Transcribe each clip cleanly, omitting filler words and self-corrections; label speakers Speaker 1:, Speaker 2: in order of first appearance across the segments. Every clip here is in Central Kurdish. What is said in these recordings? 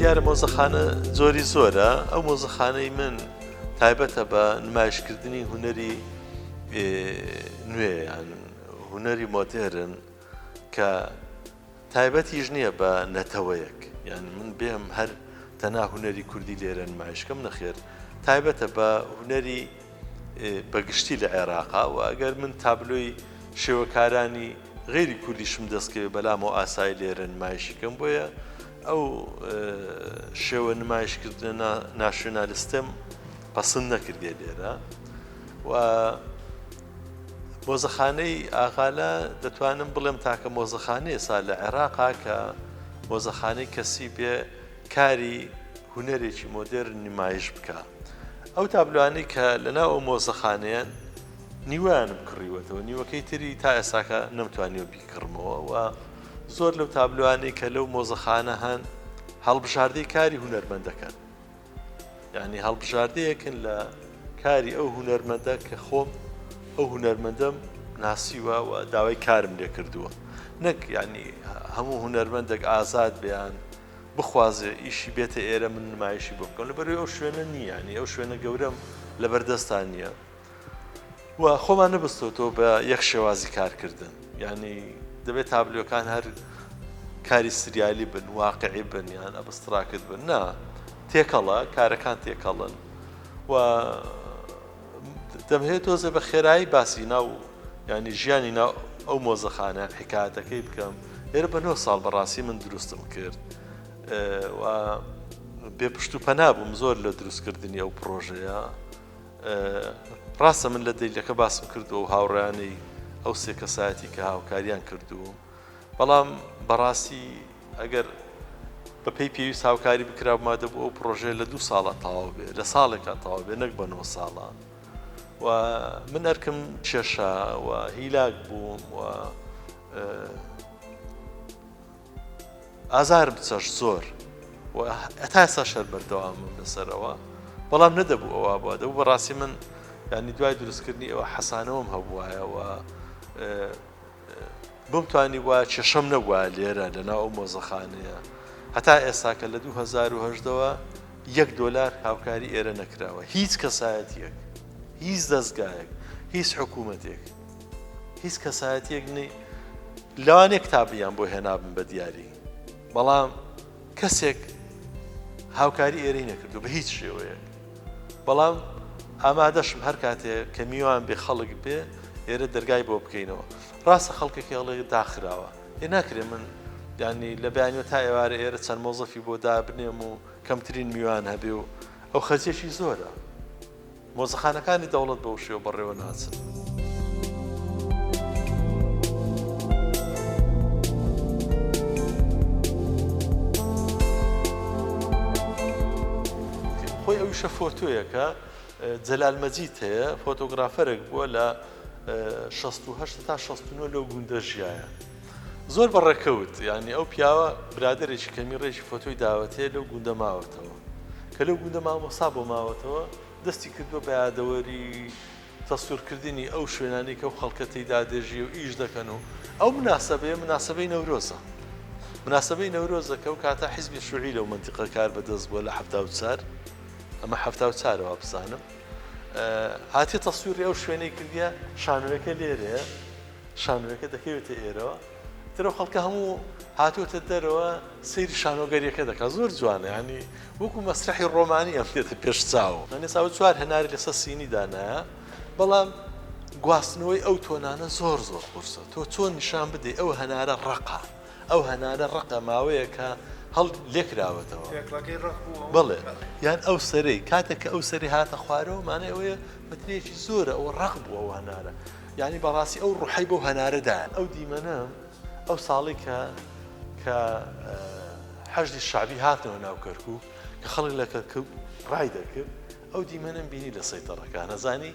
Speaker 1: دیارە مۆزەخانە جۆری زۆرە ئەو مۆزەخانەی من تایبەتە بە نمایشکردنی هونەری نوێ یان هونەری مۆدێرن کە تایبەتیش نییە بە نەتەوەیەک یان من بێم هەر تەنها هونەری کوردی لێرە نمایش کەم نەخێر تایبەتە بە هونەری بە گشتی لە عێراقا و ئەگەر من تابلۆی شێوەکارانی غەیری کوردیشم دەست کەوێ بەلامەوە ئاسایی لێرە نمایشی کەم بۆیە ئەو شێوە نمایشکردنە ناشیۆنالیستەم پەسند نەکردێ لێرە و مۆزەخانەی ئاغالە دەتوانم بڵێم تاکە مۆزەخانەیە ئێستا لە عێراقا کە مۆزەخانەی کەسی بێ کاری هونەرێکی مۆدێرن نمایش بکا. ئەو تابلۆانەی کە لەناو ئەو مۆزەخانەیەن نیوەیانم کڕیوەتەوە، نیوەکەی تری تا ئێستاکە نەمتوانیوە بیکڕمەوە و زۆر لەو تابلۆانەی کە لەو مۆزەخانە هەن هەڵبژاردەی کاری هونەرمەندەکەن. یانی هەڵبژاردەیەکن لە کاری ئەو هونەرمەندە کە خۆم ئەو هونەرمەندەم ناسیوە و داوای کارم لێ کردووە نەک یانی هەموو هونەرمەندێک ئازاد بیان بخوازێ ئیشی بێتە ئێرە من نمایشی بۆ بکەم لەبەرئەوەی ئەو شوێنە نییە یانی ئەو شوێنە گەورەم لەبەردەستان نییە و خۆمان نەبستۆتەوە بە یەک شێوازی کارکردن یعنی دەبێت تابلۆکان هەر کاری سریالی بن واقعی بن یان abstract بن نا تێکەڵە کارەکان تێکەڵن و دەمهێت تۆزێ بە خێرایی باسی ناو ینی ژیانی ناو ئەو مۆزەخانە حکاتەکەی بکەم ئێرە بە نۆ ساڵ بەڕاستی من دروستم کرد و بێ پشت و پەنا بووم زۆر لە دروستکردنی ئەو پرۆژەیە ڕاستە من لە دەیلەکە باسم کردووە و هاوڕێیانی ئەو سێ کەسایەتی کە هاوکاریان کردووم بەڵام بەڕاستی ئەگەر بە پێی پێویست هاوکاری بکرابما دەبوو ئەو پرۆژەیە لە دوو ساڵە تەواو بێ لە ساڵێکا تەواو بێ نەک بە نۆ ساڵە و من ئەرکم کێشا و هیلاک بووم و ئازارم چەشت زۆر و هەتا ئێستاش هەر بەردەوامم لەسەرەوە بەڵام نەدەبوو ئەوە بووە دەبوو بەڕاستی من ینی دوای دروستکردنی ئەوە حەسانەوەم هەبووایە و بمتوانی وایە کێشەم نەبووە لێرە لەناو ئەو مۆزەخانەیە هەتا ئێستا کە لە 2010ەوە یەک دۆلار هاوکاری ئێرە نەکراوە هیچ کەسایەتیەک هیچ دەستگایەک هیچ حکوومەتێک هیچ کەسایەتیەک نی لەوانەیە کتابیان بۆ هێنابم بە دیاری بەڵام کەسێک هاوکاری ئێرەی نەکردو بە هیچ شێوەیەک بەڵام ئامادەشم هەر کاتێ کە میوان بێ خەڵک بێ ئێرە دەرگای بۆ بکەینەوە ڕاستە خەڵکێکی هەڵێ داخراوە ئێ ناکرێ من ینی لە بەیانیەوە تا ئێوارە ئێرە چەند مۆزەفی بۆ دابنێم و کەمترین میوان هەبێ و ئەو خەرجێکی زۆرە مۆزەخانەکانی دەوڵەت بەو شێوە بەڕێوە ناچن. خۆی ئەویشە فۆتۆیەکە جەلال مەجید هەیە فۆتۆگرافەرێک بووە لە 68 تا 69 لەو گوندە ژیایە زۆر بە ڕێکەوت یعنی ئەو پیاوە برادێکی کەمی ڕێکی فۆتۆی داوەتێ لەو گوندە ماوەتەوە کە لەو گوندە مامۆستا بۆ ماوەتەوە دەستی کردووە بە یادەوەری تەسویرکردنی ئەو شوێنانەی کە ئەو خەڵکە تێیدا دەژی و ئیش دەکەن و ئەو مناسەبەیە مناسەبەی نەورۆزە. مناسەبەی نەورۆزە کە ئەو کاتە حیزبی شوعی لەو مەنتیقە کار بەدەست بووە لە 74 ئەمە 74 وا بزانم هاتیە تەسویری ئەو شوێنەی کردیە شانۆیەکە لێرەیە شانۆیەکە دەکەوێتە ئێرەوە تر ئەو خەڵکە هەموو هاتووەتە دەرەوە سەیری شانۆگەریەکە دەکات زۆر جوانە ینی وەکو مەسرحی ڕۆمانی ئەم دێتە پێش چاو یانی ئێستا چوار هەناری لەسەر سینی دانایە بەڵام گواستنەوەی ئەو تۆنانە زۆر زۆر قورسە تۆ چۆن نیشان بدەی ئەو هەنارە ڕەقە ئەو هەنارە ڕەقە ماوەیەکە هەڵ لێکراوەتەوە بڵێ یان ئەو سەرەی کاتێک کە ئەو سەری هاتە خوارەوە مانای ئەوەیە مترێکی زۆرە ئەوە ڕەق بوو ئەو هەنارە. یانی بەڕاستی ئەو ڕوحەی بەو هەنارە دایە. ئەو دیمەنە ئەو ساڵەی کە کە حەشدی شەعبی هاتنەوە ناو کەرکووک کە خەڵک لە کەرکووک ڕای دەکرد ئەو دیمەنەم بینی لە سەیتەڕەکان ئەزانی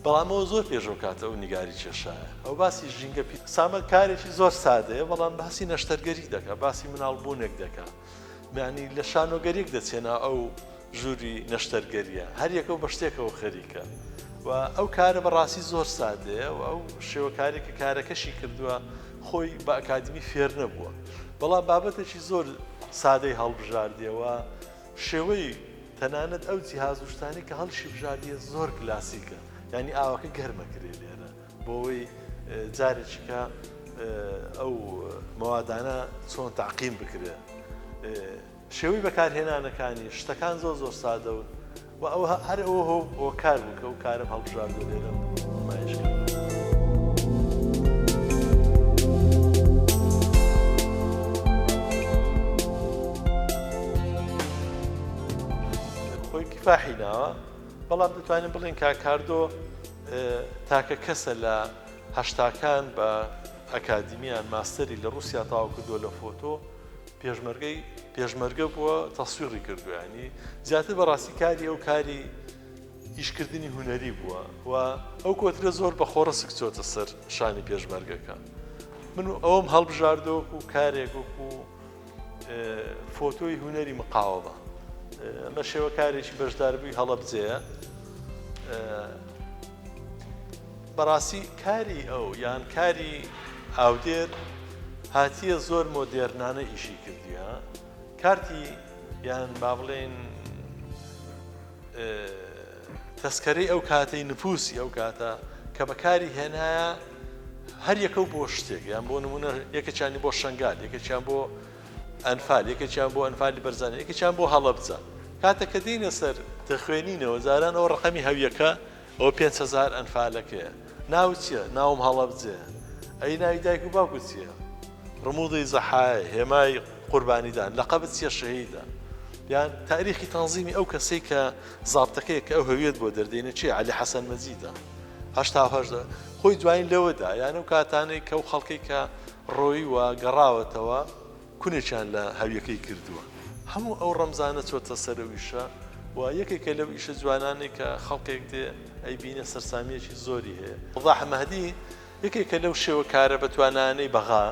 Speaker 1: بەڵام ئەوە زۆر پێش ئەو کاتە ئەو نیگاری کێشایە ئەو باسی ژینگە پی سامە کارێکی زۆر سادەیە بەڵام باسی نەشتەرگەری دەکا باسی مناڵبوونێک دەکا یانی لە شانۆگەریەک دەچێ ناو ئەو ژووری نەشتەرگەریە هەر یەکەو بە شتێکەوە خەریکە و ئەو کارە بەڕاستی زۆر سادەیە و ئەو شێوەکاری کە کارەکەشی کردووە خۆی بە ئەکادمی فێر نەبووە بەڵام بابەتێکی زۆر سادەی هەڵبژاردیەوە شێوەی تەنانەت ئەو جیهاز و شتانەی کە هەڵشی بژاردیە زۆر کلاسیکە یعنی ئاوەکە گەرمەکرێ لێرە بۆ ئەوەی جارێکیکە ئەو مەوادانە چۆن تەعقیم بکرێ شێوەی بەکارهێنانەکانی شتەکان زۆر زۆر سادە و و ئەو هەر ئەوە هۆکار بوو کە ئەو کارم هەڵبژاردو لێرەم نمایش کرد. خۆی کیفاحی ناوە بەڵام دەتوانین بڵێین کاکاردۆ تاکە کەسە لە هەشتاکان بە ئەکادیمیان ماستەری لە رووسیا تەواو کردووە لە فۆتۆ پێشمەرگەی پێشمەرگە بووە تەسویڕی کردووە ینی زیاتر بەڕاستی کاری ئەو کاری ئیشکردنی هونەری بووە و ئەو کۆترە زۆر بە خۆڕسک چۆتە سەر شانی پێشمەرگەکە من ئەوم هەڵبژاردەوەک و کارێک وەکو فۆتۆی هونەری مقاوەمە ئەمە شێوەکارێکی بەشداربووی هەڵەبجەیە بەڕاستی کاری ئەو یان کاری ئاودێر هاتیە زۆر مۆدێرنانە ئیشی کردیە کارتی یان با بڵێن تەسکەرەی ئەو کاتەی نفوسی ئەو کاتە کە بەکاری هێنایە هەر یەکە و بۆ شتێک یان بۆ نمونە یەکێکیانی بۆ شنگال یەکێکیان بۆ ئەنفال یەکێکیان بۆ ئەنفالی بەرزانانی یەکێکیان بۆ هەڵەبجە کاتە کە دێینە سەر دەخوێنینەوە جاران ئەو ڕقەمی هەویەکە ئەوە 5000 ئەنفالەکەیە ناوت چیە؟ ناوم هەڵەبجەیە. ئەی ناوی دایک و باوکت چیە؟ ڕموزی زەحایە، هێمای قوربانیدان. لەقەبت چیە؟ شەهیدە. یان تاریخی تەنزیمی ئەو کەسەی کە زابتەکەیە کە ئەو هەویەت بۆ دەردێنێ چیە؟ عەلی حەسەن مەجیدە. 88 خۆی دوایین لەوەدا یان ئەو کاتانەی کە ئەو خەڵکەی کە ڕۆیوە گەڕاوەتەوە کونێکیان لە هەویەکەی کردووە. هەموو ئەو ڕەمزانە چۆتە سەر ئەو ئیشە و یەکێکە لەو ئیشە جوانانەی کە خەڵکێک دێ ئەیبینێ سەرسامییەکی زۆری هەیە. وەزاح مەهدی یەکێکە لەو شێوەکارە بەتوانایانەی بەغا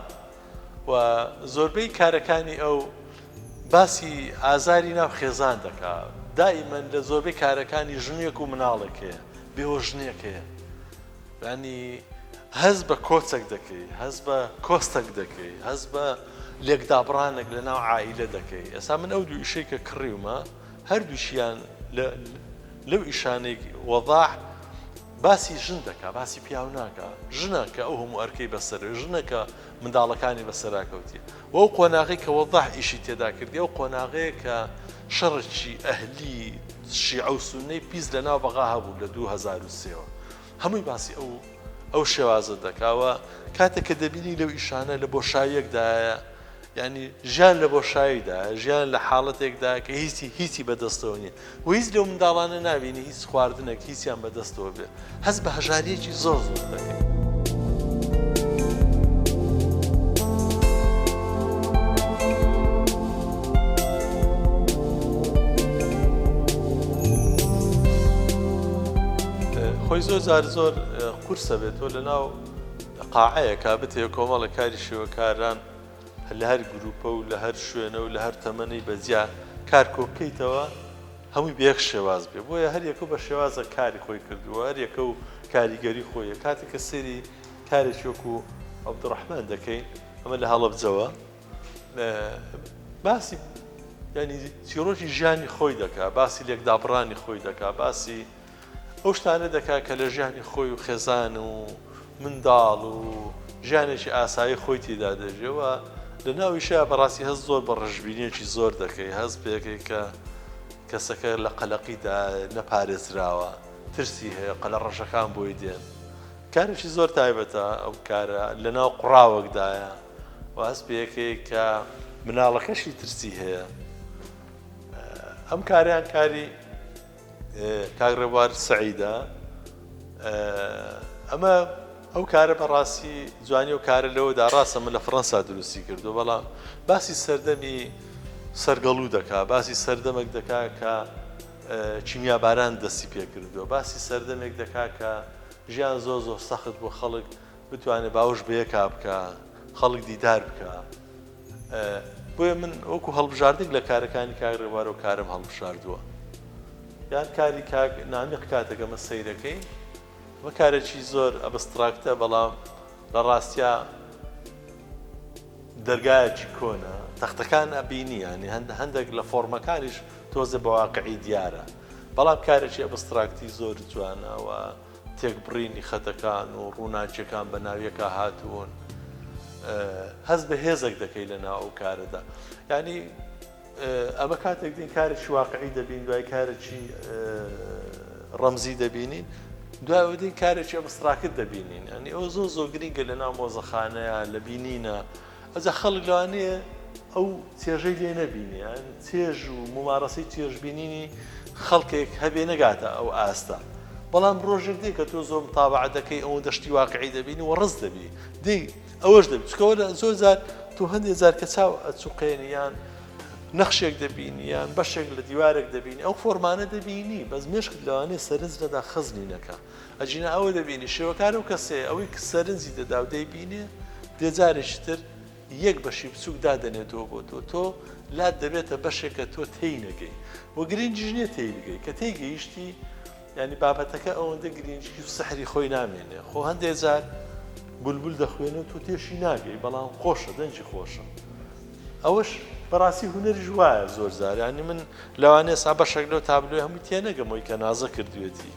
Speaker 1: و زۆربەی کارەکانی ئەو باسی ئازاری ناو خێزان دەکا. دائیمەن لە زۆربەی کارەکانی ژنێک و مناڵێک هەیە، بێوەژنێک هەیە. یانی هەست بە کۆچەک دەکەی، هەست بە کۆستەک دەکەی، هەست بە لێکدابڕانێک لە ناو عائیلە دەکەی. ئێستا من ئەو دوو ئیشەی کە کڕیومە هەردووشیان لەو ئیشانەی وەزاح باسی ژن دەکا باسی پیاو ناکا ژنە کە ئەو هەموو ئەرکەی بەسەر ژنە کە منداڵەکانی بەسەرا کەوتیە و ئەو قۆناغی کە وەزاح ئیشی تێدا کردی ئەو قۆناغەیە کە شەڕێکی ئەهلی شیعە و سوننەی پیس لە ناو بەغا هەبوو لە 2003ەوە هەمووی باسی ئەو ئەو شێوازە دەکا و کاتێک کە دەبینی لەو ئیشانە لە بۆشاییەکدایە یعنی ژیان لە بۆشاییدا ژیان لە حاڵەتێکدا کە هیچی هیچی بەدەستەوە نییە و هیچ لەو منداڵانە نابینی هیچ خواردنێک هیچیان بەدەستەوە بێ هەست بە هەژاریەکی زۆر زۆر دەکەی. خۆی زۆر جار زۆر قورسە بێت تۆ لە ناو قاعەیەکا بتەوێ کۆمەڵێک کاری شێوەکاران لە هەر گروپە و لە هەر شوێنە و لە هەر تەمەنەی بە جیا کار کۆ بکەیتەوە هەمووی بە یەک شێواز بێ بۆیە هەر یەکە و بە شێوازە کاری خۆی کردووە هەر یەکە و کاریگەری خۆیە کاتێک کە سەیری کارێکی وەکو عەبدوڕەحمان دەکەین ئەمە لە هەڵەبجەوە باسی ینی چیڕۆکی ژیانی خۆی دەکا باسی لێکدابڕانی خۆی دەکا باسی ئەو شتانە دەکا کە لە ژیانی خۆی و خێزان و منداڵ و ژیانێکی ئاسایی خۆی تێدا دەژێ و لە ناویشا بەڕاستی هەست زۆر بە ڕەشبینیەکی زۆر دەکەی هەست پێکەی کە کەسەکە لە قەلەقیدا نەپارێزراوە ترسی هەیە قەلە ڕەشەکان بۆی دێن کارێکی زۆر تایبەتە ئەو کارە لە ناو قوڕاوەکدایە و هەست پێکەی کە مناڵەکەشی ترسی هەیە ئەم کاریان کاری کاک ڕێبوار سەعیدە ئەمە. ئەو کارە بەڕاستی جوانی ئەو کارە لەوەدا ڕاستە من لە فڕەنسا دروستی کردووە بەڵام باسی سەردەمی سەرگەڵوو دەکا باسی سەردەمێک دەکا کە کیمیاباران دەستی پێکردووە باسی سەردەمێک دەکا کە ژیان زۆر زۆر سەخت بۆ خەڵک بتوانێت باوەش بە یەکا بکا خەڵک دیدار بکا بۆیە من وەکو هەڵبژاردێک لە کارەکانی کاک ڕێبوار ئەو کارەم هەڵبژاردووە یان کاری کاک نامیق کاتێک ئەمە سەیرەکەی ئەمە کارێکی زۆر abstract ە بەڵام لە ڕاستیا دەرگایەکی کۆنە تەختەکان ئەبینی ینی هەند هەندێک لە فۆرمەکانیش تۆزێ بە واقعی دیارە بەڵام کارێکی abstract ی زۆر جوانە و تێکبڕینی خەتەکان و ڕووناکیەکان بە ناویەکا هاتوون هەست بە هێزێک دەکەی لە ناو ئەو کارەدا یعنی ئەمە کاتێک دین کارێکی واقعی دەبین دوای کارێکی ڕەمزی دەبینین دوای ئەوە دین کارێکی abstract دەبینین ینی ئەو زۆر زۆر گرنگە لە ناو مۆزەخانەیە لە بینینە ئەجا خەڵک لەوانەیە ئەو چێژەی لێ نەبینێ یان چێژ و مومارەسەی چێژبینینی خەڵکێک هەبێ نەگاتە ئەو ئاستە بەڵام ڕۆژێک دێ کە تۆ زۆر متابعە دەکەی ئەوەندە شتی واقعی دەبینی و ڕز دەبی دێی ئەوەش دەبی چونکە وەرە زۆر جار تۆ هەندێک جار کە چاو ئەچوقێنی یان نەخشێک دەبینی یان بەشێک لە دیوارێک دەبینی ئەو فۆرمانە دەبینی بەس مێشکت لەوانەیە سەرنج نەدا خەزنی نەکا ئەگینا ئەوە دەبینی شێوەکار ئەو کەسەیە ئەوەی کە سەرنجی دەدا و دەیبینێ دێ جارێکی تر یەک بەشی بچووک دادەنێتەوە بۆ تۆ تۆ لات دەبێتە بەشێک کە تۆ تێی نەگەی و گرنگیش نییە تێی بگەی کە تێی گەیشتی یعنی بابەتەکە ئەوەندە گرنگی و سحری خۆی نامێنێ خۆ هەندێک جار بولبول دەخوێنێ و تۆ تێشی ناگەی بەڵام خۆشە دەنگی خۆشە ئەوەش بەڕاستی هونەریش وایە زۆر جار یعنی من لەوانەیە سا بەشێک لەو تابلۆی هەمووی تێنەگەمەوەی کە نازە کردوێتی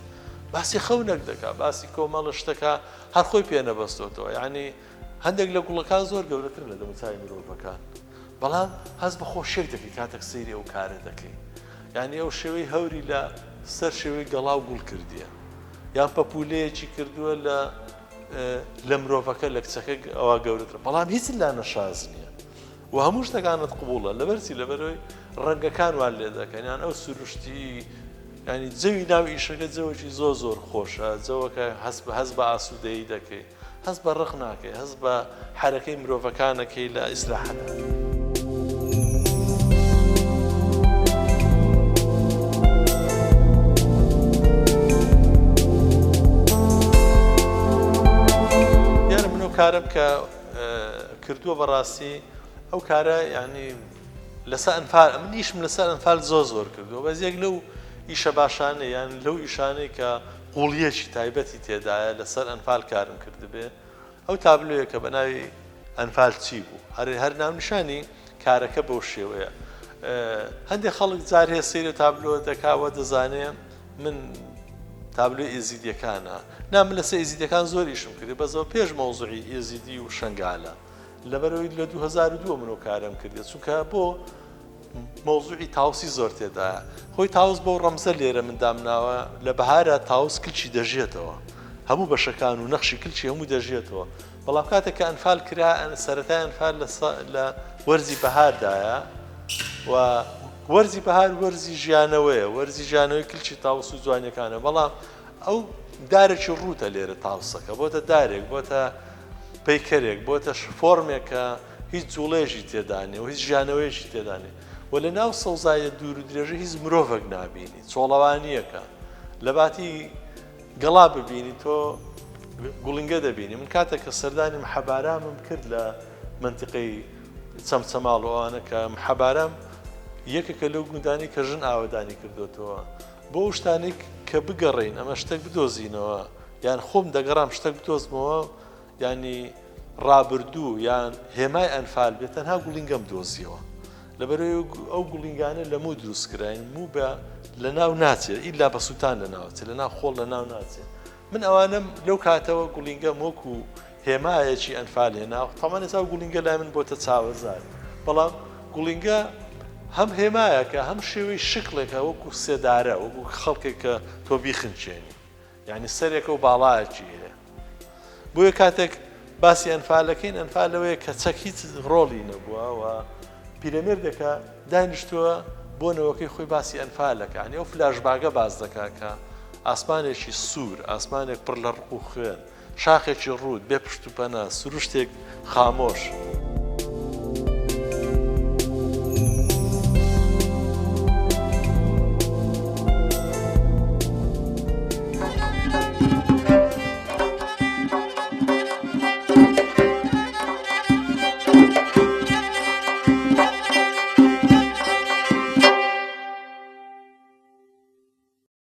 Speaker 1: باسی خەونەک دەکا باسی کۆمەڵە شتەکە هەر خۆی پێ نەبەستۆتەوە یعنی هەندێک لە گوڵەکان زۆر گەورەترن لە دەموچاوی مرۆڤەکان بەڵام هەست بە خۆشیەک دەکەی کاتێک سەیری ئەو کارە دەکەی یعنی ئەو شێوەی هەوری لە سەر شێوەی گەڵا و گوڵ کردیە یان پەپولەیەکی کردووە لە لە مرۆڤەکە لە کچەکە ئەوە گەورەترە بەڵام هیچ لا نەشاز نییە و هەموو شتەکانت قبوڵە لەبەرچی لەبەرەوەی ڕەنگەکان وان لێ دەکەن یان ئەو سروشتی ینی جەوی ناو ئیشەکە جەوەکی زۆر زۆر خۆشە جەوەکە هەست بە هەست بە ئاسوودەیی دەکەی هەست بە ڕق ناکەی هەست بە حەرەکەی مرۆڤەکانەکەی لە ئیسراحەتە. دیارە من ئەو کارەم کە کردووە بەڕاستی ئەو کارە یعنی لەسەر ئەنفال من ئیشم لەسەر ئەنفال زۆر زۆر کردووە بەس یەک لەو ئیشە باشانە یان لەو ئیشانەی کە قوڵیەکی تایبەتی تێدایە لەسەر ئەنفال کارم کردبێ ئەو تابلۆیە کە بە ناوی ئەنفال چی بوو هەر هەر ناونیشانی کارەکە بەو شێوەیە هەندێک خەڵک جار هەیە سەیرە تابلۆ دەکاوە دەزانێ من تابلۆی ئێزیدیەکانە نا من لەسەر ئێزیدیەکان زۆر ئیشم کردی بەس ئەوە پێش مەوزوعی ئێزیدی و شەنگالە لەبەرەوەی لە 2002 منەوە کارم کردی چونکە بۆ مەوزوعی تاوسی زۆر تێدایە خۆی تاوس بەو ڕەمزە لێرە من دامناوە لە بەهارە تاوس کلچی دەژێتەوە هەموو بەشەکان و نەخشی کلچی هەموو دەژێتەوە بەڵام کاتێک کە ئەنفال کرا سەرەتای ئەنفال لە وەرزی بەهاردایە و وەرزی بەهار وەرزی ژیانەوەیە وەرزی ژیانەوەی کلکی تاوس و جوانیەکانە بەڵام ئەو دارێکی ڕووتە لێرە تاوسەکە بۆتە دارێک بۆتە پەیکەرێک بۆتە فۆرمێک کە هیچ جوڵێژی تێدانێ و هیچ ژیانەوەیەکی تێدانێ و لە ناو سەوزایە دوور و درێژە هیچ مرۆڤێک نابینی چۆڵەوانیەکە لە باتی گەڵا ببینی تۆ گوڵینگە دەبینی من کاتێک کە سەردانی محەبارامم کرد لە مەنتیقەی چەمچەماڵ و ئەوانە کە محەبارام یەکێکە لەو گوندانی کە ژن ئاوەدانی کردوێتەوە بۆ ئەو شتانێک کە بگەڕین ئەمە شتێک بدۆزینەوە یان خۆم دەگەڕام شتێک بدۆزمەوە یانی ڕابردوو یان هێمای ئەنفال بێت تەنها گوڵینگەم دۆزیەوە لەبەرەوەی ئەو گوڵینگانە لە موو دروست کراین موو بە لە ناو ناچێت ئیلا بە سووتان لە ناوچێت لە ناو خۆڵ لە ناو ناچێت من ئەوانم لەو کاتەوە گوڵینگەم وەکو هێمایەکی ئەنفال هێنا تەمان ئێستا گوڵینگە لای من بۆتە چاوەزار بەڵام گوڵینگە هەم هێمایەکە هەم شێوەی شکڵێکە وەکو سێدارە وەکو خەڵکێک کە تۆ بیخنچێنی یانی سەرێکە و باڵایەکی هەیە بۆیە کاتێک باسی ئەنفالەکەین ئەنفال لەوەیە کە چەک هیچ ڕۆڵی نەبووە و پیرەمێردێکە دانیشتووە بۆ نەوەکەی خۆی باسی ئەنفالەکە ینی ئەو flashback ە باس دەکا کە ئاسمانێکی سوور ئاسمانێک پڕ لە ڕق و خوێن. شاخێکی ڕووت، بێ پشت و پەنا، سروشتێک خامۆش.